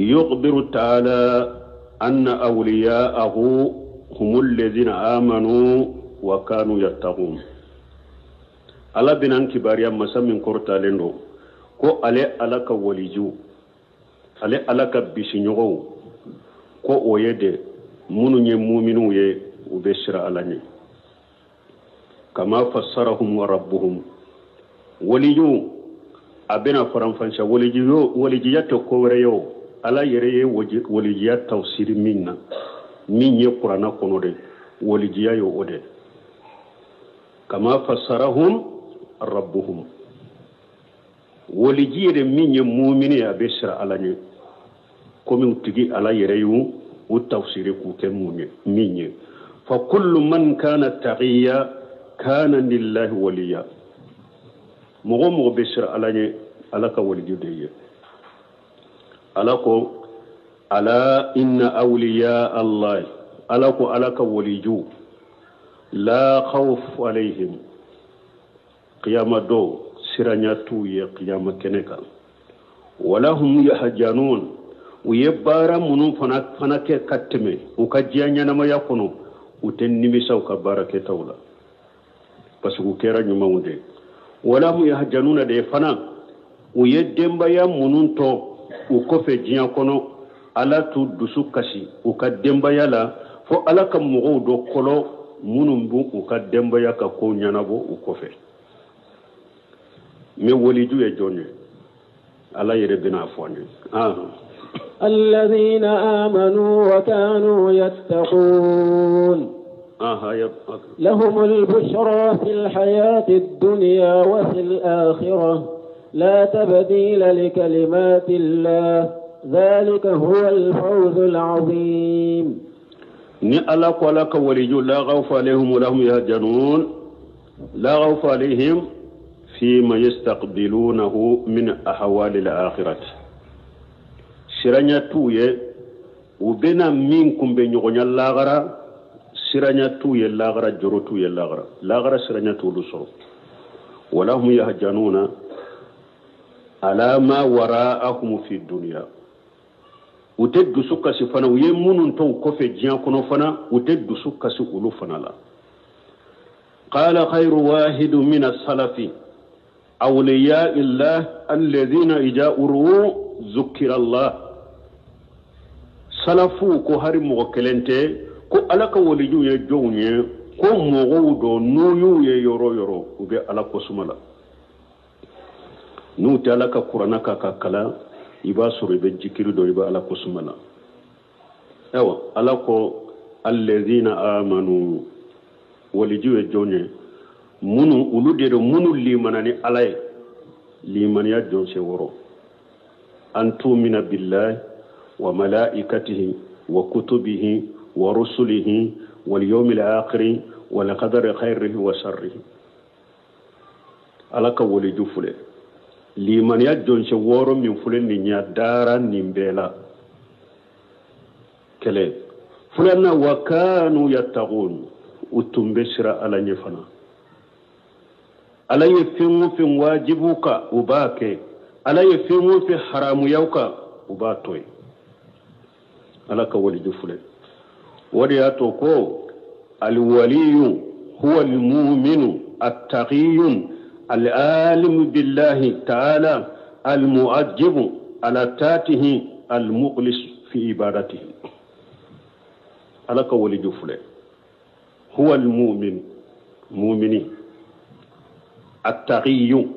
Yukhbiru ta'ala anna awliya'ahu humul ladhina amanu wa kanu yattaqun. Ala bɛna an kibaruya masa min kɔrɔtalen don ko ale Ala ka waliju, ale Ala ka bisiɲɔgɔnw, ko o ye de minnu ye muminuw ye, u bɛ siran Ala ɲɛ. Kama fassarahum wa rabbuhum, waliju a bɛna faranfasiya waliju, walijiya tɛ ko wɛrɛ ye o, Ala yɛrɛ ye walijiya tafsiri min na, min ye kuranna kɔnɔ de, walijiya ye o de. Kama fassarahum rabbuhum, waliji yɛrɛ min ye mumini ye, a bɛ siran Ala ɲɛ komi u tigi Ala yɛrɛ y'u u tafsiri k'u kɛ mun ye min ye. Fa kullu man kana taqiya kana lillahi waliya, mɔgɔ o mɔgɔ bɛ siran Ala ɲɛ, Ala ka waliju de ye. Ala ko ala inna awliya Allah, Ala ko Ala ka waliju la khawf alayhim, qiyama do siranya t'u ye qiyama kɛnɛ kan, wala hum yahjanun, u ye baara minnu fana kɛ ka tɛmɛ u ka diɲɛ ɲɛnamaya kɔnɔ, u tɛ nimisa u ka baara kɛtaw la, parce que u kɛra ɲumanw de. Wala hum yahjanuna de fana, u ye denbaya minnu tɔ u kɔfɛ diɲɛ kɔnɔ, Ala t'u dusu kasi u ka denbaya la, fo Ala ka mɔgɔw dɔ kɔlɔ minnu b'u u ka denbaya ka kow ɲɛnabɔ u kɔfɛ. Mais waliju ye jɔn ye? Ala yɛrɛ bɛna a fɔ an ye. الذين آمنوا وكانوا يتقون لهم البشرى في الحياة الدنيا وفي الآخرة لا تبديل لكلمات الله ذلك هو الفوز العظيم. Ni Ala ko Ala ka waliju la khawfa alayhim wa lahum yahzanun, la khawfa alayhim fima yastaqbilunahu min ahwali al-akhirati, siranya t'u ye u bɛna min kunbɛ ɲɔgɔnya lagara, siranya t'u ye lagara, jɔrɔ t'u ye lagara, lagara siranya t'olu sɔrɔ. Wala hum yahzanuna ala ma wara'ahum fi dunya, u tɛ dusu kasi fana, u ye minnu to u kɔfɛ diɲɛ kɔnɔ fana, u tɛ dusu kasi olu fana la. Qala khayru wahidu min as-salafi awliya illah alladhina ija'u zukira Allah. Salafu ko hari mɔgɔ kelen tɛ ko Ala ka waliju ye jɔnw ye, ko mɔgɔw don n'u y'u ye yɔrɔ yɔrɔ u bɛ Ala kosuma la, n'u tɛ Ala ka kuranna kan ka kalan, i b'a sɔrɔ i bɛ jikiri dɔ, i bɛ Ala kosuma la. Ayiwa, Ala ko alladhina amanu, waliju ye jɔn ye? Minnu olu de don minnu limana ni Ala ye, limaniya jɔn se wɔɔrɔ, an tu'mina billahi wa malaikatihi wa kutubihi wa rusulihi wal yawmil akhiri wal qadari khairihi wa sharrihi. Ala ka waliju filɛ, limaniya jɔnse wɔɔrɔ min filɛ nin ye, dara nin bɛɛ la. Kɛlɛ filanan, wa kanu yattaqun, u tun bɛ siran Ala ɲɛ fana. Ala ye fɛn o fɛn wajibu kan, u b'a kɛ. Ala ye fɛn o fɛn haramuya kan, u b'a to yen. Ala ka waliju filɛ. O de y'a to ko alwaliyu huwa almuminu attaqiyun alalimu billahi ta'ala almu'ajjibu ala tatihi almukhlis fi ibadatihi. Ala ka waliju filɛ, huwa almumin, mumini, attaqiyu,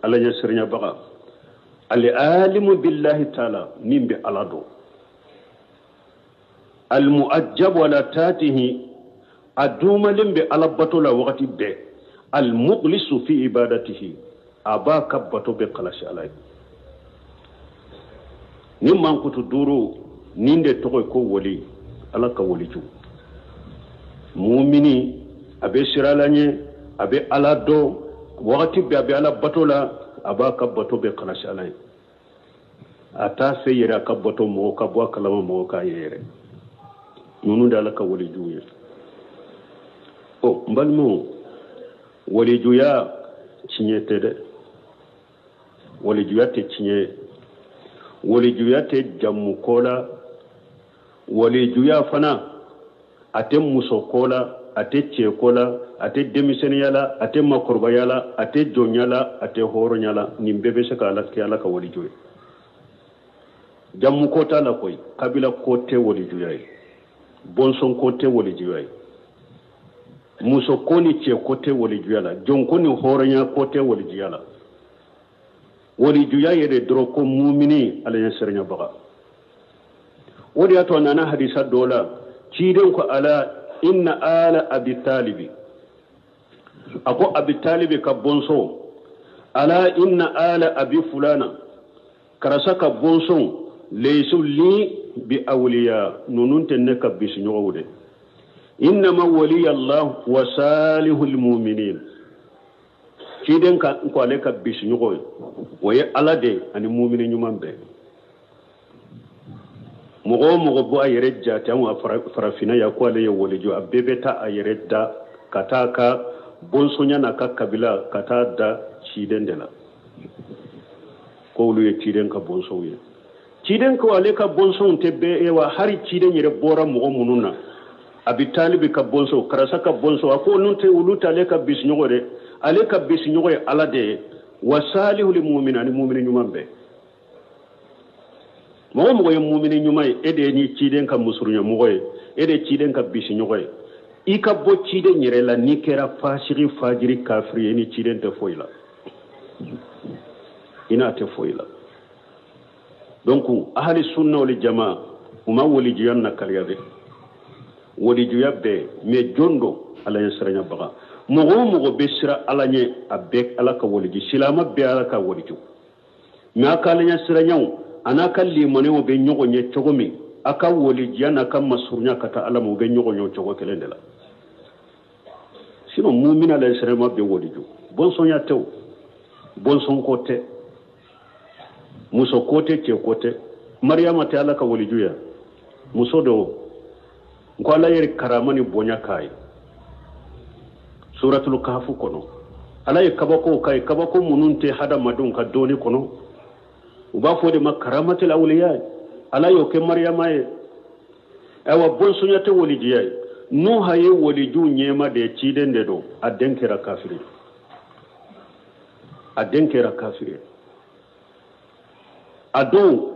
Ala ɲɛsiranyabaga, alalimu billahi ta'ala, min bɛ Ala dɔn, almu'ajjabu ala tatihi, a dumalen bɛ Ala bato la wagati bɛɛ, almukhlisu fi ibadatihi, a b'a ka bato bɛɛ kalasi Ala ye. Ni mankutu duuru nin de tɔgɔ ye ko wali, Ala ka waliju. Mumini a bɛ siran Ala ɲɛ, a bɛ Ala dɔn wagati bɛɛ, a bɛ Ala bato la, a b'a ka bato bɛɛ kalasi Ala ye. A t'a fɛ yɛrɛ a ka bato mɔgɔ ka bɔ a kalama, mɔgɔ k'a ye yɛrɛ. Ninnu de Ala ka walijuw ye. Ɔ n balimaw, walijuya tiɲɛ tɛ dɛ, walijuya tɛ tiɲɛ ye. Walijuya tɛ jamu ko la, walijuya fana a tɛ muso ko la, a tɛ cɛ ko la, a tɛ denmisɛnninya la, a tɛ makɔrɔbaya la, a tɛ jɔnya la, a tɛ hɔrɔnya la. Nin bɛɛ bɛ se ka Ala kɛ Ala ka waliju ye. Jamu ko t'a la koyi, kabila ko tɛ walijuya ye, bɔnsɔn ko tɛ walijuya ye, muso ko ni cɛ ko tɛ walijuya la, jɔn ko ni hɔrɔnya ko tɛ walijuya la. Walijuya yɛrɛ dɔrɔn ko mumini Ala ɲɛsiranyabaga. O de y'a to a nana hadisa dɔ la, ciden ko ala inna ala abi talibi, a ko abi talibi ka bɔnsɔn, ala inna ala abi fulana, karisa ka bɔnsɔn, laysu li bi awliya, ninnu tɛ ne ka bisiɲɔgɔnw de. Innama waliya Allah wa salihul mu'minin. Ciden ka ko ale ka bisiɲɔgɔn ye, o ye Ala de ani mumini ɲuman bɛɛ. Mɔgɔ o mɔgɔ bɔ a yɛrɛ jate anw ka farafinna yan ko ale ye waliju, a bɛɛ bɛ taa a yɛrɛ da ka taa a ka bɔnsɔnya n'a ka kabila ka taa da ciden de la, ko olu ye ciden ka bɔnsɔnw ye. Ciden ko ale ka bɔnsɔnw tɛ bɛɛ ye wa, hali ciden yɛrɛ bɔra mɔgɔ minnu na, Abi Talibi ka bɔnsɔn, karisa ka bɔnsɔn, a ko olu tɛ olu tɛ ale ka bisiɲɔgɔn dɛ, ale ka bisiɲɔgɔn ye Ala de ye, wa salihul mu'minin, ani mumini ɲuman bɛɛ. Mɔgɔ mɔgɔ ye mumini ɲuman ye, e de ye ni ciden ka musurunyamɔgɔ ye, e de ye ciden ka bisiɲɔgɔn ye. I ka bɔ ciden yɛrɛ la, n'i kɛra fasigi, fajiri, kafiri ye, ni ciden tɛ foyi la, i n'a tɛ foyi la. Donc ahali sunna wal jamaa u ma walijuya nakaliya dɛ, walijuya bɛɛ mais jɔn don Ala ɲɛsiranyabaga. Mɔgɔ o mɔgɔ bɛ siran Ala ɲɛ, a bɛɛ Ala ka waliju, silamɛ bɛɛ Ala ka waliju. Mais a ka Ala ɲɛsiranyaw a n'a ka limaniyaw bɛ ɲɔgɔn ye cogo min, a ka walijuya n'a ka masurunya ka taa Ala ma, u bɛ ɲɔgɔn ye o cogo kelen de la. Sinon mumina Ala ɲɛsiranya bɛ waliju, bɔnsɔnya tɛ o, bɔnsɔn ko tɛ, muso ko tɛ, cɛ ko tɛ. Mariyama tɛ Ala ka waliju ya, muso don, n ko Ala yɛrɛ karama ni bonya k'a ye. Suratul Kahfu kɔnɔ, Ala ye kabakow k'a ye, kabako minnu tɛ hadamadenw ka dɔnni kɔnɔ, u b'a fɔ o de ma karamatul awliya. Ala y'o kɛ Mariyama ye. Ayiwa, bɔnsɔnya tɛ walijuya ye. Nuha ye waliju ɲɛma de ye, ciden de don, a den kɛra kafiri, a den kɛra kafiri. A don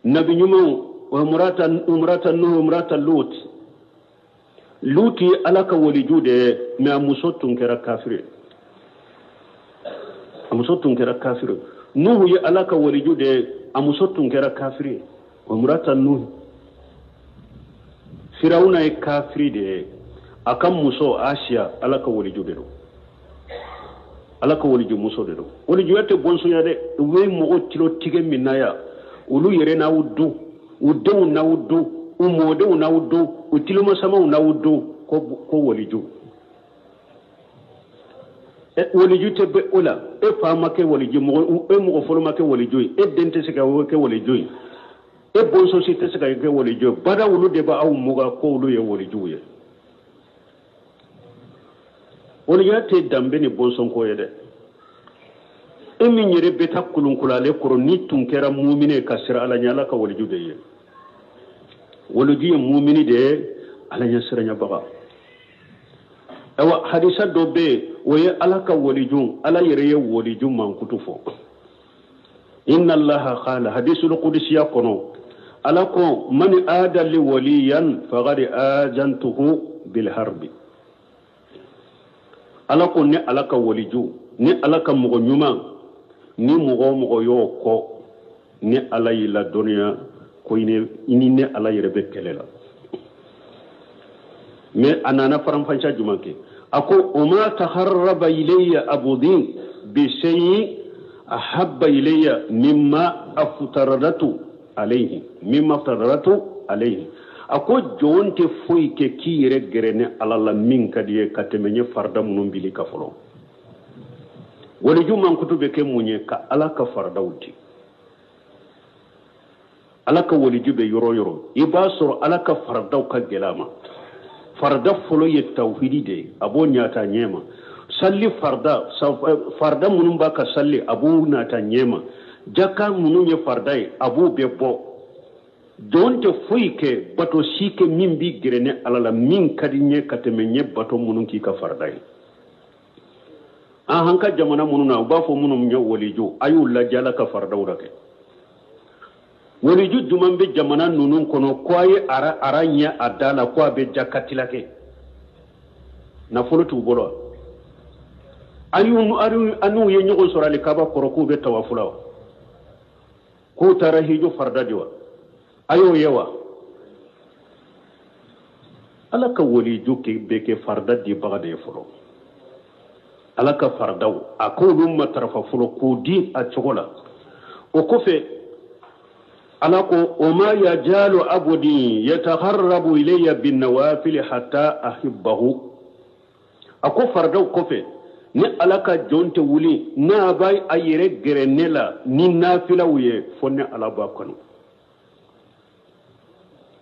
nabi ɲumanw, umrata Nuhu, umrata Lut. Lut ye Ala ka waliju de ye, mais a muso tun kɛra kafiri, a muso tun kɛra kafiri. Nuhu ye Ala ka waliju de ye, a muso tun kɛra kafiri, umrata Nuhu. Firawuna ye kafiri de ye, a ka muso Asiya Ala ka waliju de don, Ala ka waliju muso de don. Walijuya tɛ bɔnsɔnya dɛ, u bɛ mɔgɔ tilo tigɛ min na yan, olu yɛrɛ n'aw dun, u denw n'aw dun, u mɔdenw n'aw dun, u tilomasamaw n'aw dun, ko waliju. Waliju tɛ bɛ o la, e fa ma kɛ waliju, mɔgɔ, e mɔgɔ fɔlɔ ma kɛ waliju ye, e den tɛ se ka kɛ waliju ye, e bɔnsɔn si tɛ se ka kɛ waliju ye. Bada olu de b'aw muga ko olu ye walijuw ye. Walijuya tɛ danbe ni bɔnsɔn ko ye dɛ. E min yɛrɛ bɛ taa kolonkolon ale kɔrɔ, ni tun kɛra mumini ye ka siran Ala ɲɛ, Ala ka waliju de ye. Waliju ye mumini de ye, Ala ɲɛ siranyabaga. Ayiwa, hadisa dɔ bɛ yen, o ye Ala ka waliju, Ala yɛrɛ ye waliju mankutu fɔ. Inna Allaha qala, hadisul qudsiya kɔnɔ, Ala ko man aada li waliyan faqad azantuhu bil harbi. Ala ko ni Ala ka waliju, ni Ala ka mɔgɔ ɲuman, ni mɔgɔ o mɔgɔ y'o kɔ, ni Ala y'i ladɔnniya ko i ni ne Ala yɛrɛ bɛ kɛlɛ la. Mais a nana faranfasiya jumɛn kɛ? A ko o ma taharraba ilayya abudi bi shay'in ahabba ilayya mimma aftaradatu alayhi, mimma aftaradatu alayhi. A ko jɔn tɛ foyi kɛ k'i yɛrɛ gɛrɛ ne Ala la min ka di ye ka tɛmɛ n ye farida minnu bili ka fɔlɔ. Waliju mankutu bɛ kɛ mun ye? Ka Ala ka faridaw di. Ala ka waliju bɛ yɔrɔ o yɔrɔ, i b'a sɔrɔ Ala ka faridaw ka gɛlɛn a ma. Farida fɔlɔ ye tawhidi de ye, a b'o ɲata ɲɛma. Salli farida, farida minnu b'a ka salli, a b'o nata ɲɛma. Jaka minnu ye farida ye, a b'u bɛɛ bɔ. Jɔn tɛ foyi kɛ, bato si kɛ min b'i gɛrɛ ne Ala la, min ka di n ye ka tɛmɛ n ye bato minnu k'i ka farida ye. An ka jamana minnu na, u b'a fɔ minnu ye waliju, a y'u lajɛ Ala ka faridaw la kɛ. Waliju jumɛn bɛ jamana ninnu kɔnɔ ko a ye ara ɲɛ a da la ko a bɛ jakatila kɛ? Nafolo t'u bolo wa? A n'u ye ɲɔgɔn sɔrɔ alikaba kɔrɔ k'u bɛ tawafu la wa? K'u taara hiju farida di wa? A y'o ye wa? Ala ka waliju bɛ kɛ farida dibaga de ye fɔlɔ. Ala ka faridaw a k'olu matarafa fɔlɔ k'u di a cogo la. O kɔfɛ Ala ko o ma yajalu abudi yataharrabu ilayya bin nawafili hatta ahibbahu. A ko faridaw kɔfɛ ni Ala ka jɔn tɛ wuli n'a b'a a yɛrɛ gɛrɛ ne la ni nafilaw ye fo ne Ala b'a kanu.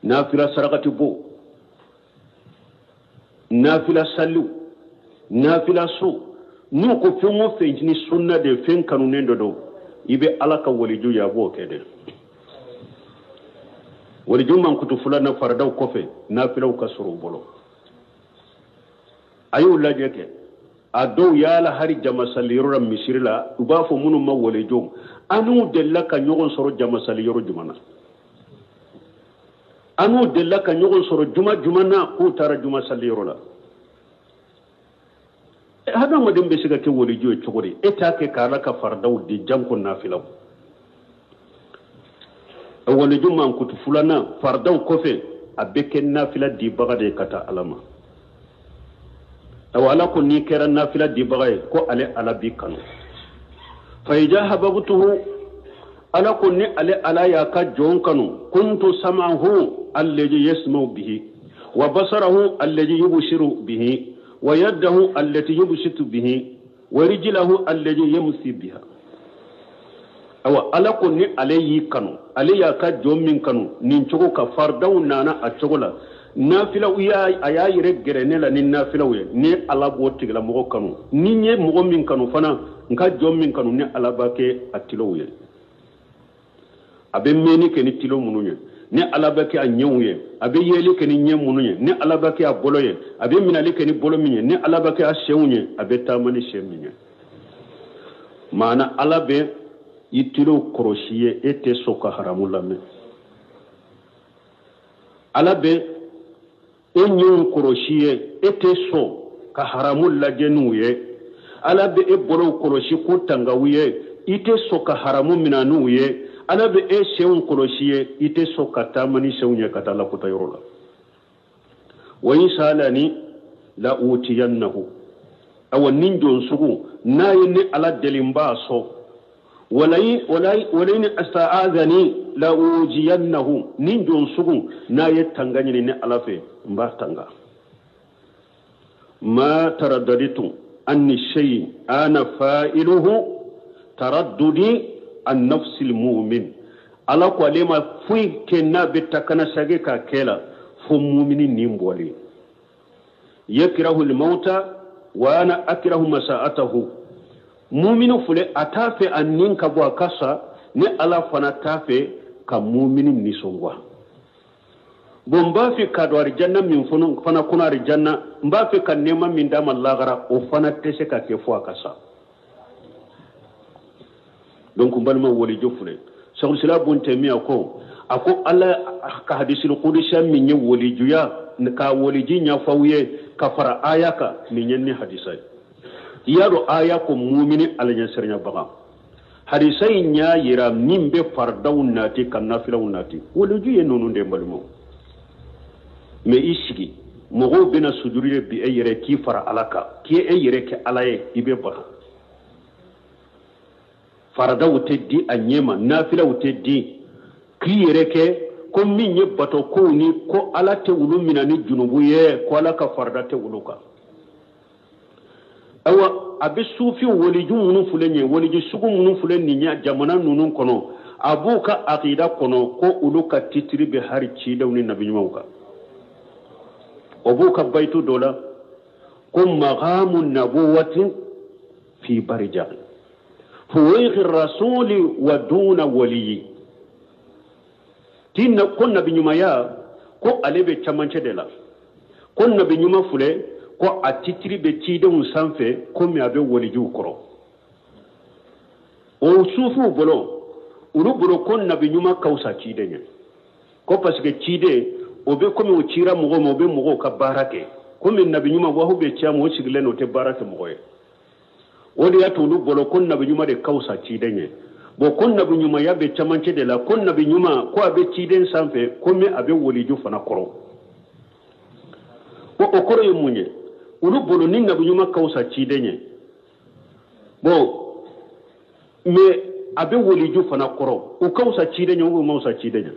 Nafila sarakati bɔ, nafila saliw, nafila so, n'u ko fɛn o fɛn ni sunna de fɛn kanunen dɔ don, i bɛ Ala ka waliju ye a b'o kɛ dɛ. Waliju mankutu filanan faridaw kɔfɛ nafilaw ka sɔrɔ u bolo. A y'u lajɛ kɛ, a dɔw yaala hari jamasaliyɔrɔ la misiri la, u b'a fɔ minnu ma waliju, an n'u delila ka ɲɔgɔn sɔrɔ jamasaliyɔrɔ jumɛn na? An n'u delila ka ɲɔgɔn sɔrɔ juma jumɛn na k'u taara juma saliyɔrɔ la? Hadamaden bɛ se ka kɛ waliju ye cogo di? E t'a kɛ k'Ala ka faridaw di janko nafilaw. Waliju mankutu filanan faridaw kɔfɛ a bɛ kɛ nafila dibaga de ye ka taa Ala ma. Awa Ala ko n'i kɛra nafila dibaga ye ko ale Ala b'i kanu. Fa ija hababtuhu, Ala ko ni ale Ala y'a ka jɔn kanu, kuntu sam'ahu alladhi yasma'u bihi wa basarahu alladhi yubshiru bihi wa yadahu allati yubsitu bihi wa rijlahu allati yamsi biha. Awa Ala ko ni ale y'i kanu, ale y'a ka jɔn min kanu nin cogo ka faridaw nana a cogo la, nafilaw a y'a yɛrɛ gɛrɛ ne la ni nafilaw ye, ni Ala b'o tigilamɔgɔ kanu, ni n ye mɔgɔ min kanu fana, n ka jɔn min kanu, ni Ala b'a kɛ a tilow ye. A bɛ mɛnni kɛ ni tilo minnu ye, ni Ala bɛ kɛ a ɲɛw ye, a bɛ yeli kɛ ni ɲɛ minnu ye, ni Ala bɛ kɛ a bolo ye, a bɛ minɛli kɛ ni bolo min ye, ni Ala bɛ kɛ a senw ye, a bɛ taama ni sen min ye. Maana Ala bɛ i tilow kɔlɔsi ye, e tɛ sɔn ka haramu lamɛn. Ala bɛ e ɲɛw kɔlɔsi ye, e tɛ sɔn ka haramu lajɛ n'u ye. Ala bɛ e bolow kɔlɔsi k'u tanga u ye, i tɛ sɔn ka haramu minɛ n'u ye. Ala bɛ e senw kɔlɔsi ye, i tɛ sɔn ka taama ni senw ye ka taa lakota yɔrɔ la. Wa in salani la utiyannahu. Awa nin jɔn sugu n'a ye ne Ala deli n b'a sɔn. Wala in asta'adhani la ujiyannahu. Nin jɔn sugu n'a ye tanga ɲini ne Ala fɛ, n b'a tanga. Ma taraddaditu anni shay ana fa'iluhu taraddudi an nafsil mu'min. Ala ko ale ma foyi kɛ n'a bɛ takana sage k'a kɛ la fo mumini nin bɔlen. Yakrahu al-mauta wa ana akrahu masa'atahu. Mumini filɛ a t'a fɛ a nin ka bɔ a ka sa, ni Ala fana t'a fɛ ka mumini nisɔngoya. Bon n b'a fɛ ka don arijanna min fana kɔnɔ arijanna, n b'a fɛ ka nɛɛma min d'a ma lagara, o fana tɛ se ka kɛ fo a ka sa. Donc n balima waliju filɛ, Sɛkulisila bun Tɛmiya ko a ko Ala ka hadisul kudisiya min ye walijuya ka waliji ɲɛfɔ aw ye ka fara aya kan, nin ye ni hadisa ye. I y'a dɔn aya ko mumini Ala ɲɛsiranyabaga. Hadisa in y'a yira min bɛ faridaw nati ka nafilaw nati. Waliju ye ninnu de ye n balimaw. Mais i sigi mɔgɔw bɛna sujuru de bi e yɛrɛ k'i fara Ala kan, k'i e yɛrɛ kɛ Ala ye, i bɛ bato. Faradaw tɛ di a ɲɛ ma, nafilaw tɛ di, k'i yɛrɛ kɛ ko min ye bato kow ni ko Ala tɛ olu minɛ ni junubu ye, ko Ala ka farada tɛ olu kan. Awa a bɛ sufi waliju minnu filɛ nin ye, waliju sugu minnu filɛ nin ye jamana ninnu kɔnɔ, a b'u ka akida kɔnɔ ko olu ka titiri bɛ hari cidenw ni nabiɲumanw kan. O b'u ka bayitu dɔ la ko magamu nabuwatin fi barijaqi. Fuwayhi rasuli wa duna waliyi tin ko nabi ɲumanya ko ale bɛ camancɛ de la ko nabi ɲuman filɛ ko a titiri bɛ cidenw sanfɛ komi a bɛ walijuw kɔrɔ o sufuw bolo olu bolo ko nabi ɲuman ka fisa ciden ye ko parce que ciden o bɛ komi o cira mɔgɔw ma o bɛ mɔgɔw ka baara kɛ komi nabi ɲuman wahu bɛ ci a ma o sigilen don o tɛ baara kɛ mɔgɔ ye o de y'a to olu bolo ko nabi ɲuman de ka fisa ciden ye bon ko nabi ɲumanya bɛ camancɛ de la ko nabi ɲuman ko a bɛ ciden sanfɛ komi a bɛ waliju fana kɔrɔ bon o kɔrɔ ye mun ye olu bolo ni nabi ɲuman ka fisa ciden ye bon mais a bɛ waliju fana kɔrɔ o ka fisa ciden ye ou ma fisa ciden ye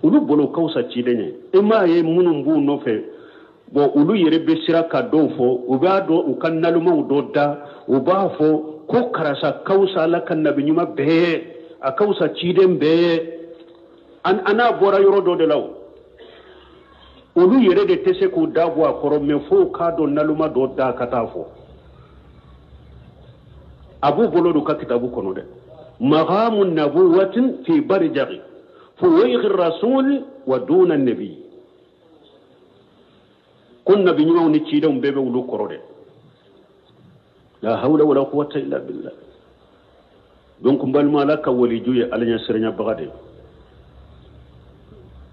olu bolo ka fisa ciden ye e m'a ye minnu b'u nɔfɛ bon olu yɛrɛ bɛ sira ka dɔw fɔ u b'a dɔn u ka nalumaw dɔ da u b'a fɔ ko karisa ka fisa Ala ka nabi ɲuman bɛɛ ye a ka fisa ciden bɛɛ ye an n'a bɔra yɔrɔ dɔ de la o olu yɛrɛ de tɛ se k'u da bɔ a kɔrɔ mais f'o k'a dɔn naloma dɔ da ka taa fɔ a b'u bolo don ka kitabu kɔnɔ dɛ maqamu nabuwatin fi barjaqi fuwayhi rasul wa duna nabi ko nabi ɲumanw ni cidenw bɛɛ bɛ olu kɔrɔ dɛ la hawla wala quwwata illa billah donc n balima Ala ka waliju ye Ala ɲɛsiranyabaga de ye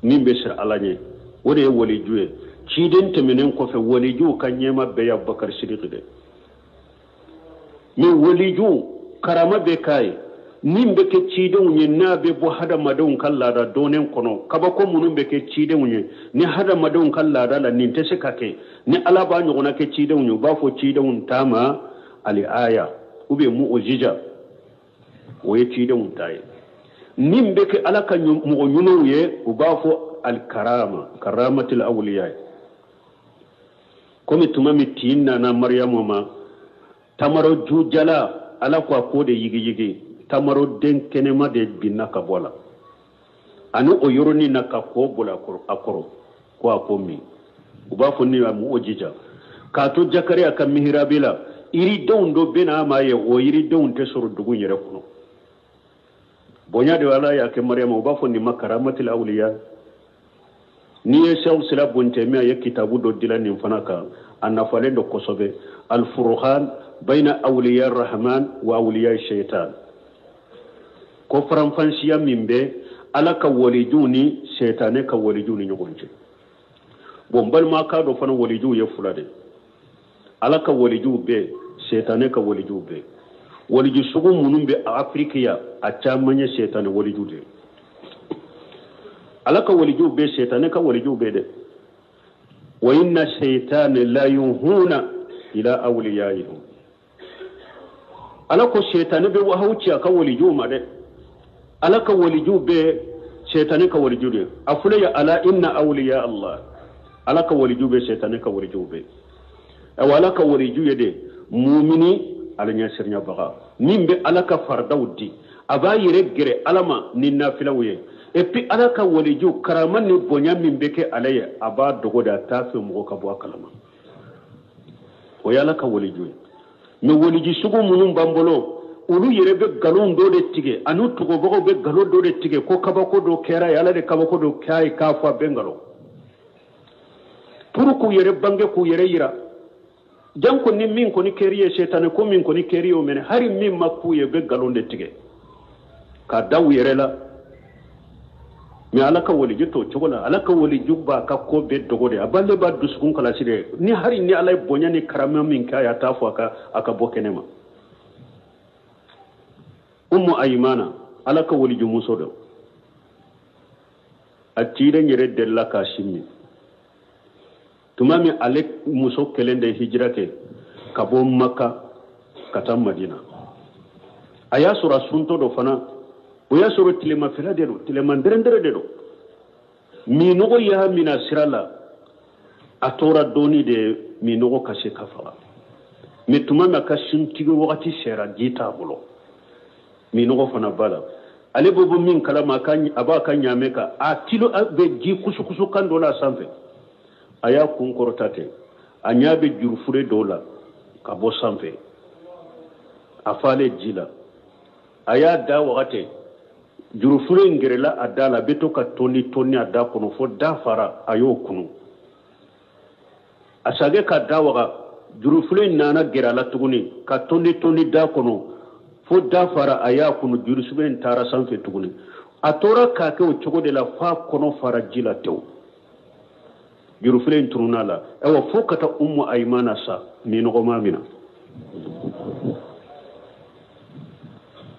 min bɛ siran Ala ɲɛ o de ye waliju ye ciden tɛmɛnen kɔfɛ walijuw ka ɲɛma bɛɛ ye Abubakar Sidiki de mais waliju karama bɛ k'a ye min bɛ kɛ cidenw ye n'a bɛ bɔ hadamadenw ka laada dɔnnen kɔnɔ kabako minnu bɛ kɛ cidenw ye ni hadamadenw ka laada la nin tɛ se ka kɛ ni Ala b'a ɲɔgɔnna kɛ cidenw ye u b'a fɔ cidenw ta ma ali aya ou bien mu'jiza o ye cidenw ta ye min bɛ kɛ Ala ka mɔgɔ ɲumanw ye u b'a fɔ al karama karamatul awliya komi tuma min tin nana Mariyamu ma tamaro jujala Ala ko a k'o de yigiyigi tamaro den kɛnɛma de binna ka bɔ a la ani o yɔrɔnin na ka kɔ boli a kɔrɔ ko a ko min u b'a fɔ ni a mu'jiza k'a to Jakariya ka mihirabi la yiridenw dɔ bɛ n'a ma ye o yiridenw tɛ sɔrɔ dugu yɛrɛ kɔnɔ bonya de Ala y'a kɛ Mariyamu u b'a fɔ nin ma karamatil awliya n'i ye Sehu Sila Bontɛmi a ye kitabu dɔ dilan nin fana kan a nafalen don kosɛbɛ al-furqan bayna awliya rahman wa awliya shaitan ko faranfansiya min bɛ Ala ka walijuw ni sɛtanɛ ka walijuw ni ɲɔgɔn cɛ bon n balima k'a dɔn fana walijuw ye fila de Ala ka walijuw bɛ sɛtanɛ ka walijuw bɛ waliju sugu minnu bɛ Afiriki yan a caman ye sɛtanɛ waliju de ye Ala ka walijuw bɛ sɛtanɛ ka walijuw bɛ dɛ wa inna shaytana la yuhuna ila awliyaihim Ala ko sɛtanɛ bɛ wahawu ci a ka walijuw ma dɛ Ala ka walijuw bɛ sɛtanɛ ka waliju de a filɛ ye ala inna awliya Allah Ala ka waliju bɛ sɛtanɛ ka walijuw bɛ ayiwa Ala ka waliju ye de mumini Ala ɲɛsiranyabaga min bɛ Ala ka faridaw di a b'a yɛrɛ gɛrɛ Ala ma ni nafilaw ye et puis Ala ka waliju karama ni bonya min bɛ kɛ ale ye a b'a dogo de a t'a fɛ mɔgɔ ka bɔ a kalama o ye Ala ka waliju ye mais waliju sugu minnu b'an bolo olu yɛrɛ bɛ nkalon dɔ de tigɛ ani tugubagaw bɛ nkalon dɔ de tigɛ ko kabako dɔ kɛra ye Ala de kabako dɔ k'a ye k'a fɔ a bɛ nkalon pour k'u yɛrɛ bange k'u yɛrɛ yira janko ni min kɔni kɛr'i ye sɛtanɛ ko min kɔni kɛr'i ye o mɛnɛ hali min ma k'u ye u bɛ nkalon de tigɛ k'a da u yɛrɛ la mais Ala ka waliju t'o cogo la Ala ka waliju b'a ka ko bɛɛ dogo de a b'ale b'a dusukun kalasi de ni hali ni Ala ye bonya ni karama min k'a ye a t'a fɔ a ka bɔ kɛnɛ ma Ummu Ayimana Ala ka waliju muso don a ciden yɛrɛ delila k'a sin min tuma min ale muso kelen de hijira kɛ ka bɔ Maka ka taa Madina a y'a sɔrɔ a suntɔ dɔ fana o y'a sɔrɔ tilemafɛla de don tilema dɛrɛndɛrɛ de don minɔgɔ y'a minɛ sira la a tora dɔɔni de minɔgɔ ka se ka faga mais tuma min a ka suntigi wagati sera ji t'a bolo minɔgɔ fana b'a la ale bɛ bɔ min kalama a b'a ka ɲaamɛ kan a tilo bɛ ji kusukusu kan dɔ la sanfɛ a y'a kun kɔrɔta ten a ɲɛ bɛ jurufure dɔw la ka bɔ sanfɛ. A falen ji la, a y'a da waga ten, jurufilen in gɛrɛla a da la, a bɛ to ka tonni tonni a da kɔnɔ fo da fara, a y'o kunu. A sagɛ ka da waga, jurufilen in nana gɛrɛ a la tuguni ka tonni tonni da kɔnɔ fo da fara, a y'a kunu, jurufilen in taara sanfɛ tuguni. A tora k'a kɛ o cogo de la f'a kɔnɔ fara ji la tewu. Jurufilen in tununna a la. Ayiwa, fo ka taa Umu Ayimana sa, minnɔgɔ ma minɛ.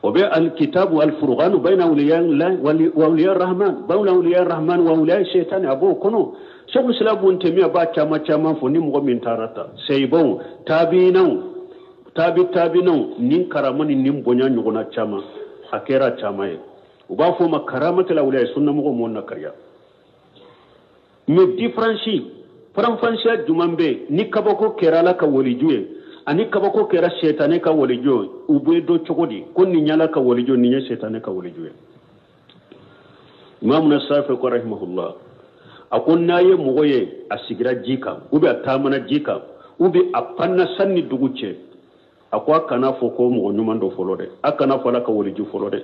O bɛ alikitabu alfurqanu bayna awliya wa awliya rahman, bayna awliya rahman wa awliya shaitan, a b'o kɔnɔ. Sɛku Islam Ibn Taymiya b'a caman caman fɔ ni mɔgɔ min taara ta seyibaw, tabiinaw, tabi tabiinaw, nin karama ni nin bonya ɲɔgɔnna caman, a kɛra caman ye. U b'a fɔ o ma karamatul awliya, sunnamɔgɔw m'o nakariya. Mais différence, faranfansiya jumɛn bɛ yen ni kabako kɛra Ala ka waliju ye ani kabako kɛra sɛtanɛ ka waliju ye? U bɛ dɔn cogo di ko nin ye Ala ka waliju, nin ye sɛtanɛ ka waliju ye? Imamu Safi ko rahimahullah, a ko n'a ye mɔgɔ ye a sigira ji kan, ou bien a taamana ji kan, ou bien a panna san ni dugu cɛ, a ko a kana fɔ ko mɔgɔ ɲuman dɔ fɔlɔ dɛ, a kana fɔ Ala ka waliju fɔlɔ dɛ.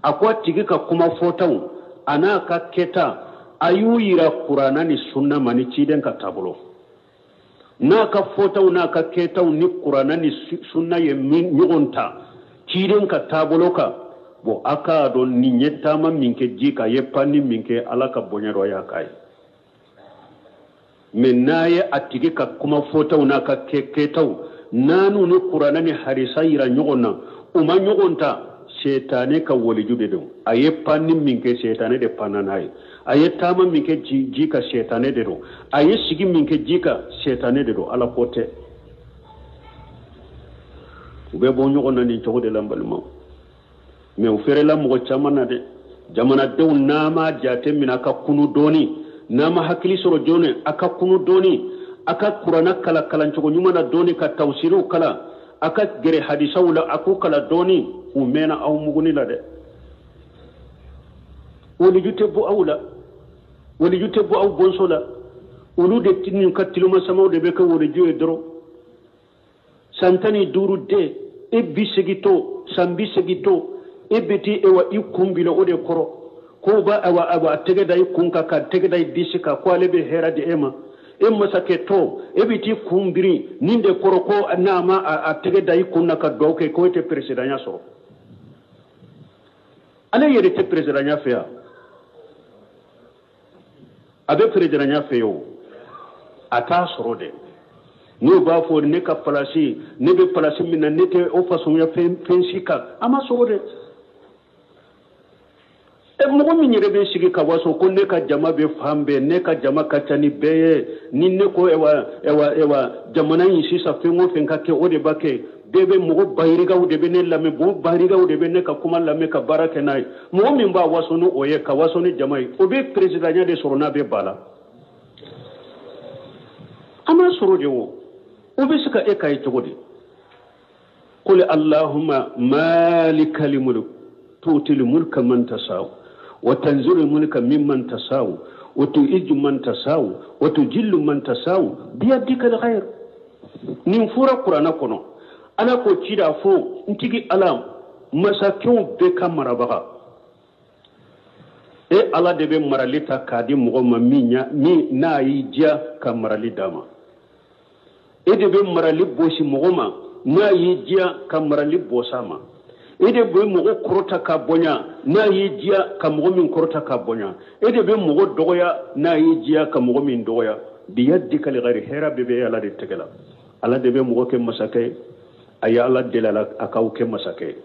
A ko a tigi ka kuma fɔtaw a n'a ka kɛta, a y'u yira Kurana ni sunna ma ni ciden ka taabolo. N'a ka fɔtaw n'a ka kɛtaw ni Kurana ni sunna ye ɲɔgɔn ta ciden ka taabolo kan, bon, a k'a dɔn nin ye taama min kɛ ji kan, a ye panni min kɛ, Ala ka bonya dɔ y'a k'a ye. Mais n'a ye a tigi ka kuma fɔtaw n'a ka kɛtaw n'a n'u ni Kurana ni harisa yira ɲɔgɔn na, u ma ɲɔgɔn ta, sɛtanɛ ka waliju de don. A ye panni min kɛ, sɛtanɛ de panna n'a ye. A ye taama min kɛ ji kan, sɛtanɛ de don. A ye sigi min kɛ ji kan, sɛtanɛ de don. Ala ko tɛ. U bɛ bɔ ɲɔgɔn na nin cogo de la, n balimaw. Mais u feerela mɔgɔ caman na dɛ. Jamanadenw, n'a ma jate minɛ, a ka kunu dɔɔni. N'a ma hakili sɔrɔ joona, a ka kunu dɔɔni. A ka Kuranna kalan kalancogo ɲuman na dɔɔni, ka tawusiriw kalan, a ka gɛrɛ hadisaw la, a k'u kalan dɔɔni. U mɛnna aw muguni la dɛ. Waliju tɛ bɔ aw la, waliju tɛ bɔ aw bɔnso la. Olu de n'u ka tilimasamaw de bɛ kɛ waliju ye dɔrɔn. San 15 den, e bi segin to, san bi segin to, e bɛ t'i ewa i kun bila o de kɔrɔ ko ba awa awa a tɛgɛ da i kun kan, ka tɛgɛ da i disi kan, ko ale bɛ hɛrɛ di e ma. E masakɛ tɔ, e bɛ t'i kun biri nin de kɔrɔ, ko n'a ma a tɛgɛ da i kun na ka dugawu kɛ, ko e tɛ peresidanya sɔrɔ. Ale yɛrɛ tɛ peresidanya fɛ yan, a bɛ peresidanya fɛ yen o, a t'a sɔrɔ dɛ. N'o b'a fɔ ne ka palasi, ne bɛ palasi min na, ne tɛ o fasonya fɛn si kan, a ma sɔrɔ dɛ. E mɔgɔ min yɛrɛ bɛ sigi ka waso ko ne ka jama bɛ fan bɛɛ, ne ka jama ka ca ni bɛɛ ye, ni ne ko ewa ewa ewa jamana in sisan fɛn o fɛn ka kɛ, o de b'a kɛ, bɛɛ bɛ mɔgɔ bayirigaw de bɛ ne lamɛn, mɔgɔ bayirigaw de bɛ ne ka kuma lamɛn ka baara kɛ n'a ye. Mɔgɔ min b'a waso ni o ye, ka waso ni jama ye, o bɛ peresidanya de sɔrɔ n'a bɛ ba la. A ma sɔrɔ de o, o bɛ se ka e ka ye cogo di? Qul allahumma malikal mulk tu'til mulka man tasau wa tanzi'ul mulka mimman tasau wa tu'izzu man tasau wa tujillu man tasau biyadikal khair. Nin fɔra Kuranɛ kɔnɔ. Ala ko cida fo n tigi Ala masakɛw bɛɛ ka marabaga, e Ala de bɛ marali ta k'a di mɔgɔ ma min n'a y'i diya ka marali d'a ma. E de bɛ marali bɔsi mɔgɔ ma n'a y'i diya ka marali bɔs'a ma. E de bɛ mɔgɔ kɔrɔta ka bonya n'a y'i diya ka mɔgɔ min kɔrɔta ka bonya. E de bɛ mɔgɔ dɔgɔya n'a y'i diya ka mɔgɔ min dɔgɔya. Biyadikal khair, hɛrɛ bɛɛ bɛ Ala de tɛgɛ la. Ala de bɛ mɔgɔ kɛ masakɛ ye. A ye Ala deli a la a k'aw kɛ masakɛ ye.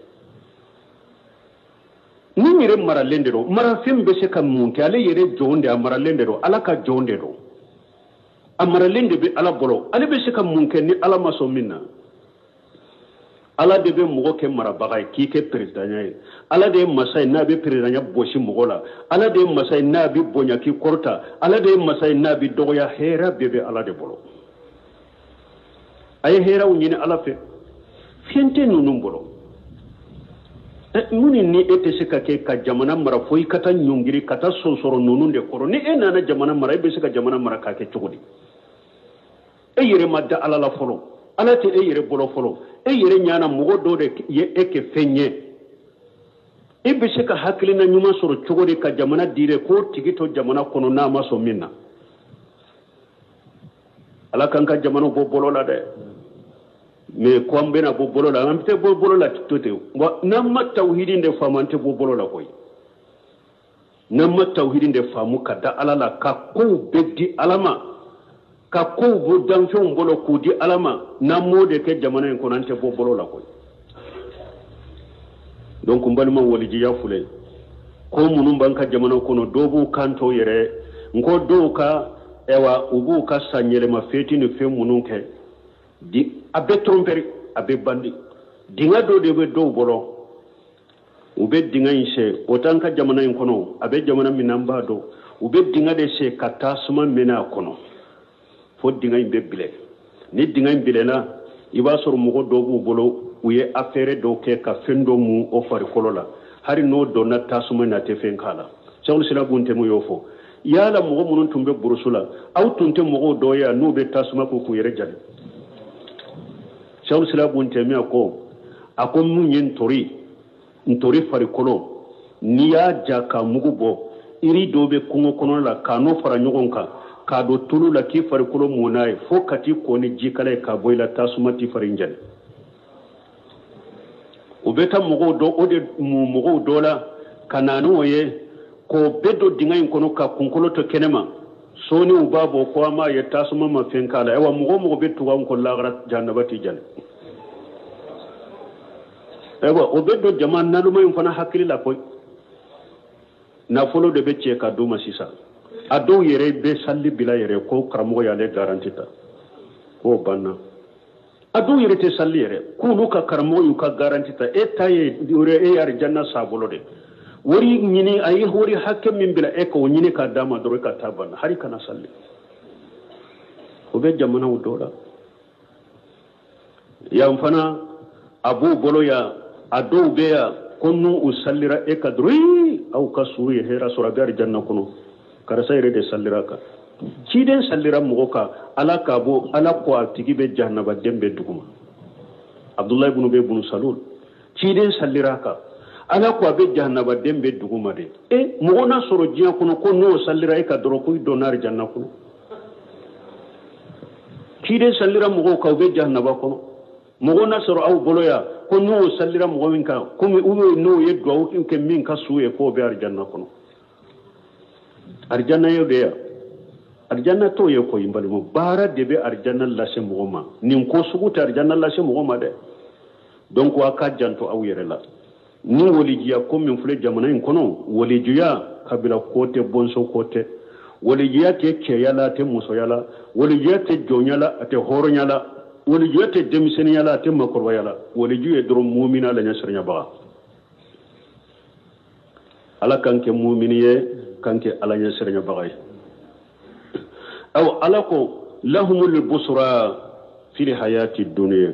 Ni yɛrɛ maralen de don, marafɛn bɛ se ka mun kɛ? Ale yɛrɛ jɔn de, a maralen de don, Ala ka jɔn de don, a maralen de bɛ Ala bolo. Ale bɛ se ka mun kɛ ni Ala ma sɔn min na? Ala de bɛ mɔgɔ kɛ marabaga ye k'i kɛ peresidanya ye. Ala de ye masa ye n'a bɛ peresidanya bɔsi mɔgɔ la. Ala de ye masa ye n'a bɛ bonya k'i kɔrɔta. Ala de ye masa ye n'a bɛ dɔgɔya. Hɛrɛ bɛɛ bɛ Ala de bolo. A ye hɛrɛw ɲini Ala fɛ. Fɛn tɛ ninnu bolo. Mun ni e tɛ se ka kɛ ka jamana mara fo i ka taa ɲɔngiri ka taa sonsɔrɔ ninnu de kɔrɔ? Ni e nana jamana mara, e bɛ se ka jamana mara k'a kɛ cogo di? E yɛrɛ ma da Ala la fɔlɔ. Ala tɛ e yɛrɛ bolo fɔlɔ. E yɛrɛ ɲana mɔgɔ dɔ de ye e kɛ fɛn ye. E bɛ se ka hakilina ɲuman sɔrɔ cogo di ka jamana dire k'o tigi to jamana kɔnɔ n'a ma sɔn min na. Ala k'an ka jamana bɔ bolo la dɛ. Mais ko an bɛna bɔ bolo la, an tɛ bɔ bolo la to ten. Wa n'an ma tawhidi de faamu, an tɛ bɔ bolo la koyi. N'an ma tawhidi de faamu ka da Ala la, ka kow bɛɛ di Ala ma, ka kow bɔ danfɛnw bolo k'u di Ala ma, n'an m'o de kɛ jamana in kɔnɔ, an tɛ bɔ bolo la koyi. Donc n balima walijiya filɛ, ko minnu b'an ka jamana kɔnɔ, dɔw b'u kan to yɛrɛ, n ko dɔw ka ɛwa u b'u ka san yɛlɛma feti ni fɛn minnu kɛ, di a bɛ tromperie, a bɛ bandi. Dingɛ dɔ de bɛ dɔw bolo, u bɛ dingɛ in sen, o t'an ka jamana in kɔnɔ, a bɛ jamana min na an b'a dɔn, u bɛ dingɛ de sen ka tasuma mɛnɛ a kɔnɔ fo dingɛ in bɛ bilɛ. Ni dingɛ in bilɛna, i b'a sɔrɔ mɔgɔ dɔw b'u bolo, u ye affaire dɔw kɛ ka fɛn dɔ mun o farikolo la, hali n'o donna tasuma in na, a tɛ fɛn k'a la. Sɛkul Islam Ibn Taymiyyah y'o fɔ. Yala mɔgɔ minnu tun bɛ burusu la, aw tun tɛ mɔgɔw dɔ ye yan n'u bɛ tasuma ko k'u yɛrɛ jali? Sɛkul Islam Ibn Taymiyyah ko, a ko mun ye ntori, ntori farikolo, n'i y'a ja ka mugu bɔ, iri dɔw bɛ kungo kɔnɔ la k'a n'o fara ɲɔgɔn kan, k'a don tulu la k'i farikolo mun n'a ye, fo ka t'i ko ni jikala ye k'a bɔ i la, tasuma t'i fari jali. U bɛ taa mɔgɔw dɔ, o de mun mɔgɔw dɔ la ka na n'o ye, k'o bɛɛ don dingɛ in kɔnɔ ka kunkolo to kɛnɛma. Sɔɔni u b'a bɔ ko an m'a ye tasuma ma fɛn k'a la. Ayiwa, mɔgɔ o mɔgɔ bɛ tugu anw kɔ lahara, jahanaba t'i jali. Ayiwa, o bɛ don jama naloma in fana hakili la koyi. Nafolo de bɛ cɛ ka d'u ma sisan. A dɔw yɛrɛ bɛ sali bila yɛrɛ ko karamɔgɔ y'ale garanti ta, k'o banna. A dɔw yɛrɛ tɛ sali yɛrɛ, k'olu ka karamɔgɔ y'u ka garanti ta. E ta ye e ye arijanna s'a bolo de. Wari ɲini, a ye wari hakɛ min bila e k'o ɲini k'a d'a ma dɔrɔn, e ka taa banna, hali kana sali. O bɛ jamanaw dɔ la. Yan fana a b'u bolo yan, a dɔw bɛ yan ko n'u u salira e ka dɔrɔn, ee, aw ka su ye hɛrɛ sɔrɔ, a bɛ arijanna kɔnɔ. Karisa yɛrɛ de salira kan. Ciden salira mɔgɔ kan, Ala k'a bɔ, Ala ko a tigi bɛ jahanaba den bɛ duguma. Abdulayi ibn Ubay ibn Salul, ciden salira kan, Ala ko a bɛ jahanaba den bɛ duguma de. E mɔgɔ n'a sɔrɔ diɲɛ kɔnɔ ko n'o salira e ka dɔrɔn ko i donna arijanna kɔnɔ. Ciden salira mɔgɔw kan, u bɛ jahanaba kɔnɔ. Mɔgɔ n'a sɔrɔ aw bolo yan ko n'o salira mɔgɔ min kan, komi u n'o ye duwawu kɛ min ka su ye, k'o bɛ arijanna kɔnɔ. Arijanna ye de yan. Arijanna t'o ye koyi n balimaw. Baara de bɛ arijanna lase mɔgɔ ma. Nin ko sugu tɛ arijanna lase mɔgɔ ma dɛ. Donc a ka janto aw yɛrɛ la. Ni walijiya ko min filɛ jamana in kɔnɔ, walijiya kabila ko tɛ, bɔnsɔn ko tɛ. Walijiya tɛ cɛya la, a tɛ musoya la. Walijiya tɛ jɔnya la, a tɛ hɔrɔnya la. Walijiya tɛ denmisɛnninya la, a tɛ maakɔrɔbaya la. Waliju ye dɔrɔn mumina la ɲɛsiranyabaga. Ala k'an kɛ mumini ye, k'an kɛ Ala ɲɛsiranyabaga ye. Aw Ala ko lahumul busra fil hayati dunya,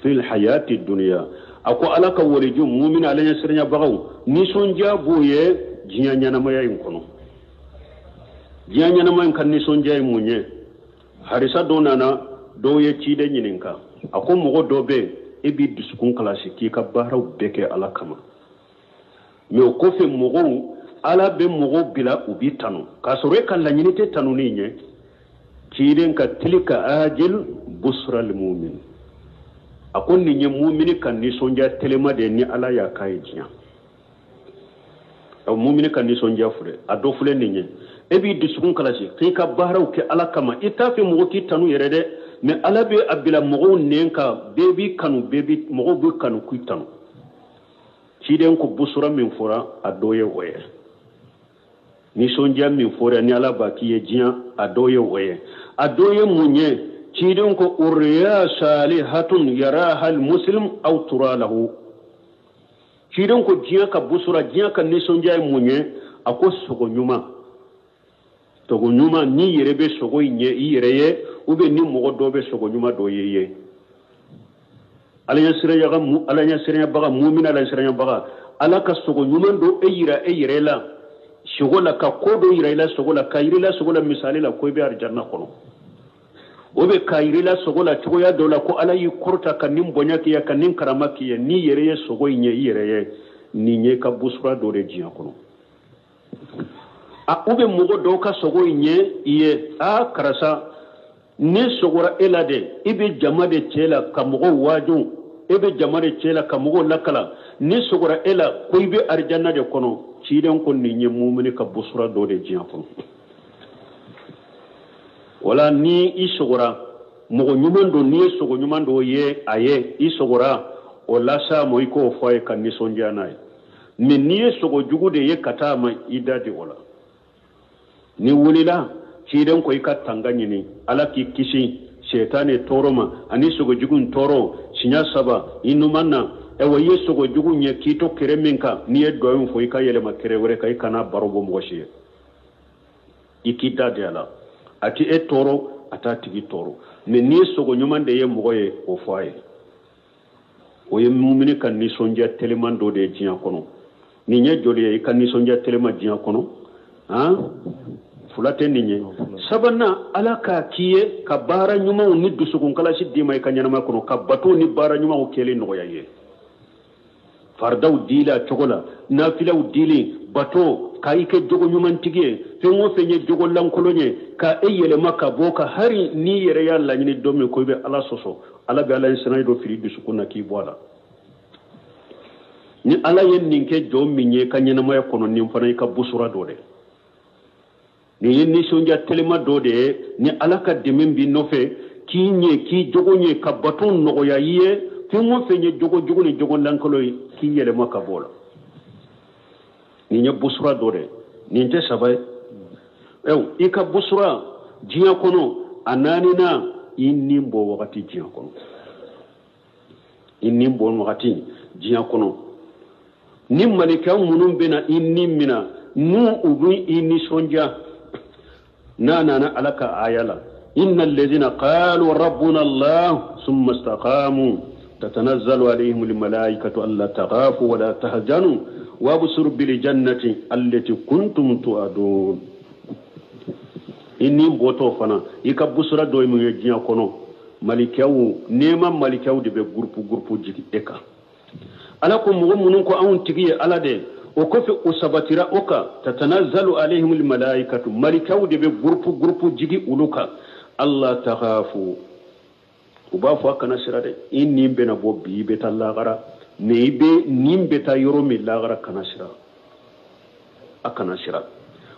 fil hayati dunya. A ko Ala ka waliju mumina ala ɲɛsiranyabagaw nisɔndiya b'u ye diɲɛ ɲɛnamaya in kɔnɔ. Diɲɛ ɲɛnamaya in ka nisɔndiya ye mun ye? Harisa dɔ nana, dɔw ye ciden ɲininka. A ko mɔgɔ dɔ bɛ yen, e b'i dusukun kalasi k'i ka baaraw bɛɛ kɛ Ala kama. Mais o kɔfɛ mɔgɔw, Ala bɛ mɔgɔw bila u b'i tanu, k'a sɔrɔ e ka laɲini tɛ tanuni ɲɛ. Ciden ka tilka ajil busra lil mu'min. A ko nin ye mumini ka nisɔndiya telema de ye ni Ala y'a k'a ye diɲɛ. Aw mumini ka nisɔndiya filɛ, a dɔ filɛ nin ye. E b'i dusukun kalasi k'i ka baaraw kɛ Ala kama, i t'a fɛ mɔgɔ k'i tanu yɛrɛ dɛ, mais Ala bɛ a bila mɔgɔw nɛn kan, bɛɛ b'i kanu, bɛɛ b'i, mɔgɔw b'i kanu k'i tanu. Ciden ko busura min fɔra, a dɔ ye o ye. Nisɔndiya min fɔra ni Ala b'a k'i ye diɲɛ, a dɔ ye o ye. A dɔ ye mun ye? Ciden ko uriya salihatun yaraha almuslim aw tura lahu. Ciden ko diɲɛ ka busura, diɲɛ ka nisɔndiya ye mun ye? A ko sogo ɲuman. Sogo ɲuman, n'i yɛrɛ bɛ sogo in ye i yɛrɛ ye, ou bien ni mɔgɔ dɔ bɛ sogo ɲuman dɔ ye i ye. Ala ɲɛsiranyabaga, mumina ala ɲɛsiranyabaga, Ala ka sogo ɲuman dɔ e yira e yɛrɛ la, sogo la, ka ko dɔ yira i la sogo la, ka yira i la sogo la, misali la ko i bɛ arijanna kɔnɔ. O bɛ k'a yir'i la sogo la cogoya dɔ la ko Ala y'i kɔrɔta ka nin bonya k'i ye, ka nin karama k'i ye. N'i yɛrɛ ye sogo in ye, i yɛrɛ ye nin ye ka busura dɔ de diɲɛ kɔnɔ. A u bɛ mɔgɔ dɔw ka sogo in ye i ye, a karisa ne sogora e la dɛ, i bɛ jama de cɛ la ka mɔgɔw waaju, e bɛ jama de cɛ la ka mɔgɔw lakalan, ne sogora e la ko i bɛ arijanna de kɔnɔ. Ciden ko nin ye mumini ka busura dɔ de diɲɛ kɔnɔ. Wala ni i sogora mɔgɔ ɲuman don, n'i ye sogo ɲuman dɔ ye a ye, i sogora o la sa mɔ i k'o fɔ a ye ka nisɔndiya n'a ye. Mais n'i ye sogo jugu de ye ka taa a ma, i da di o la. Ni wulila ciden ko i ka tanga ɲini Ala k'i kisi sɛtanɛ tɔɔrɔ ma ani sogo jugu tɔɔrɔ siɲɛ 3 i numan na. Ɛwɔ, i ye sogo jugu ɲɛ k'i to kɛrɛ min kan, n'i ye duwawu fɔ i ka yɛlɛma kɛrɛ wɛrɛ kan, i kana baro bɔ mɔgɔ si ye, i k'i da di a la. A ti e tɔɔrɔ, a t'a tigi tɔɔrɔ. Mais n'i ye sogo ɲuman de ye mɔgɔ ye, o fɔ a ye. O ye mumini ka nisɔndiya teliman dɔ de ye diɲɛ kɔnɔ. Nin ye joli ye i ka nisɔndiya teliman diɲɛ kɔnɔ? Han, fila tɛ nin ye. Sabanan, Ala k'a k'i ye ka baara ɲumanw ni dusukunkalasi d'i ma i ka ɲɛnamaya kɔnɔ, ka bato ni baara ɲumanw kɛlen nɔgɔya i ye. Faridaw dili a cogo la, nafilaw dili, bato, ka i kɛ jogo ɲumantigi ye, fɛn o fɛn ye jogo lankolon ye, ka e yɛlɛma ka bɔ ka hari n'i yɛrɛ y'a laɲini don min ko i bɛ Ala sɔsɔ, Ala bɛ Ala ɲɛsiranɲɛ dɔ fili dusukun na k'i bɔ a la. Ni Ala ye nin kɛ jɔn min ye ka ɲɛnamaya kɔnɔ, nin fana i ka busura dɔ de. Nin ye nisɔndiya telima dɔ de ye ni Ala ka dɛmɛ b'i nɔfɛ, k'i ɲɛ, k'i jogo ɲɛ, ka bato nɔgɔya i ye, fɛn o fɛn ye jogo jugu ni jogo lankolon ye, k'i yɛlɛma ka bɔ o la. Nin ye busura dɔ de, nin tɛ 3 ye. Ɛw, i ka busura diɲɛ kɔnɔ, a naaninan, i ni bɔ wagati diɲɛ kɔnɔ. I ni bɔ wagati diɲɛ kɔnɔ. Ni malika minnu bɛna i ni minɛ, n'u u bɛ i nisɔndiya, n'a nana Ala ka aya la, inna alladhina qalu rabbuna Allah thumma istaqamu tatanazzalu alayhim almalaikatu alla taghafu wa la tahzanu wabshiru bil jannati allati kuntum tu'adun. I ni bɔtɔ fana, i ka busura dɔ ye mun ye diɲɛ kɔnɔ, malikaw, nɛɛma malikaw de bɛ gurupu gurupu jigin e kan. Ala ko mɔgɔ minnu ko anw tigi ye Ala de, o kɔfɛ o sabatira o kan, tatanazzalu alayhim almalaikatu, malikaw de bɛ gurupu gurupu jigin olu kan, alla taghafu, u b'a fɔ a kana sira dɛ, i ni bɛna bɔ bi, i bɛ taa lahara, mais i bɛ nin bɛ taa yɔrɔ min lahara, kana sira, a kana sira.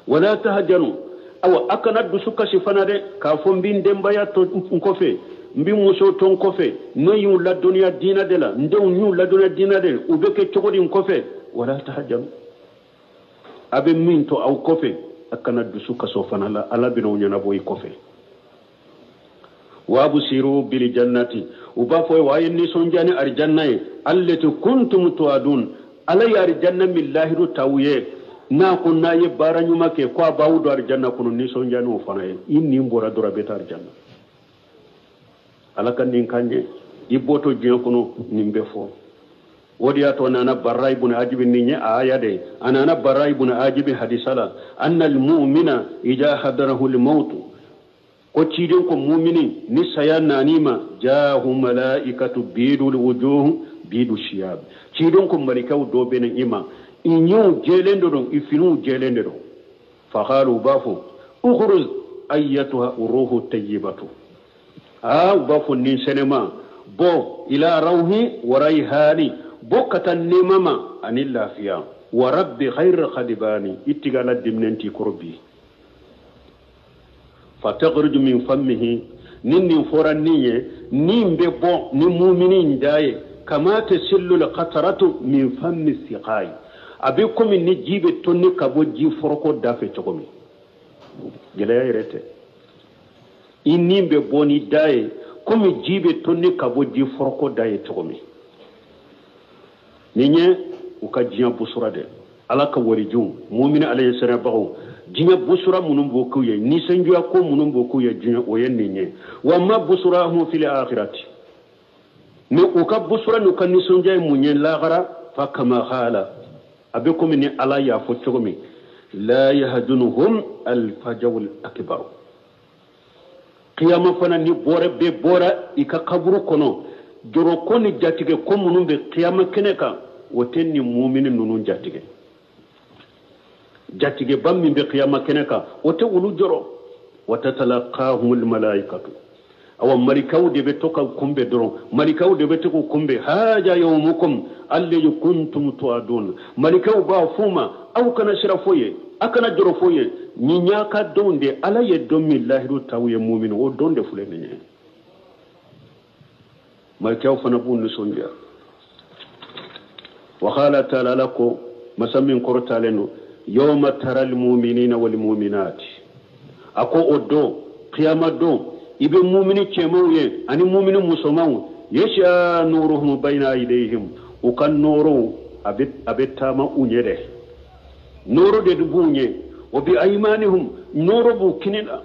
Wala tahjanu, awa a kana dusu kasi fana dɛ, k'a fɔ n bɛ n denbaya to n kɔfɛ, n bɛ muso to n kɔfɛ, ne y'u ladɔnniya diinɛ de la, n denw y'u ladɔnniya diinɛ de la, u bɛ kɛ cogo di n kɔfɛ? Wala tahjanu, a bɛ min to aw kɔfɛ, a kana dusu kaso fana la, Ala bɛna o ɲɛnabɔ i kɔfɛ. Wabsiru bil jannati, u b'a fɔ wa a ye nisɔndiya ni arijanna ye, allati kuntum tu'adun, Ala ye arijanna min lahidu t'aw ye, n'a ko n'a ye baara ɲuman kɛ ko a b'aw don arijanna kɔnɔ, nisɔndiya n'o fana ye, i nin bɔra dɔrɔn a bɛ taa arijanna. Ala ka nin kan ye, i bɔtɔ diɲɛ kɔnɔ nin bɛ fɔ. O de y'a to nana Barra ibn Ajib nin ye aya de ye, a nana Barra ibn Ajib hadisa la, anna al-mu'mina idha hadarahu al-maut, ko ciden ko mumini ni saya nani ma, jahu malaikatu bidul wujuh bidu shiyab, ciden ko malikaw dɔ bɛ na i ma, i ɲɛw jɛlen de don, i finiw jɛlen de don. Faqalu, u b'a fɔ ukhruj ayyatuha ruhu tayyibatu, aa u b'a fɔ nin sɛnɛma bɔ ila rawhi wa rayhani, bɔ ka taa nɛɛma ma ani lafiya, wa rabbi khayr khadibani, i tigi Ala diminen t'i kɔrɔ bi. Fatakhruju min fammihi, ni nin fɔra nin ye, nin bɛ bɔ ni mumini in da ye, kama tasillu alqatratu min fammi siqai, a bɛ komi ni ji bɛ tonni ka bɔ ji foroko da fɛ cogo min. Gɛlɛya yɛrɛ tɛ, i nin bɛ bɔ ni da ye komi ji bɛ tonni ka bɔ ji foroko da ye cogo min. Nin ye u ka diɲɛ busura dɛ, Ala ka warijiw, mumini Ala ye sɛnɛbagaw, diɲɛ busura minnu b'o k'u ye, nisɔndiya ko minnu b'o k'u ye diɲɛ, o ye nin ye. Wa ma busurahum fil akhirati, mais u ka busura n'u ka nisɔndiya ye mun ye lahara? Fa kama qala, a bɛ komi ni Ala y'a fɔ cogo min, la yahjunuhum alfajawul akbar, Kiyama fana ni bɔra bɛɛ bɔra i ka kaburu kɔnɔ, jɔrɔko ni jatigɛ ko minnu bɛ kiyama kɛnɛ kan, o tɛ nin mumini ninnu jatigɛ. Jatigɛba min bɛ kiyama kɛnɛ kan, o tɛ olu jɔrɔ. Wa tatalaqahumul malaikatu, awa malikaw de bɛ to ka kunbɛn dɔrɔn, malikaw de bɛ to k'u kunbɛn. Haja yawmukum alladhi kuntum tu'adun, malikaw b'a f'u ma aw kana siran foyi ye, a kana jɔrɔ foyi ye, nin y'a ka don de, Ala ye don min lahidu t'aw ye mumini, o don de filɛ nin ye. Malikaw fana b'u nisɔndiya. Wa qala ta'ala, Ala ko masa min kɔrɔtalen don, yawma taral mu'minina wal mu'minati, a ko o don, kiyama don, i bɛ mumini cɛmanw ye ani mumini musomanw, yasha nuruhum bayna aydihim, u ka nɔɔrɔw a bɛ taama u ɲɛ dɛ, nɔɔrɔ de b'u ɲɛ, wa bi aymanihum, nɔɔrɔ b'u kini la.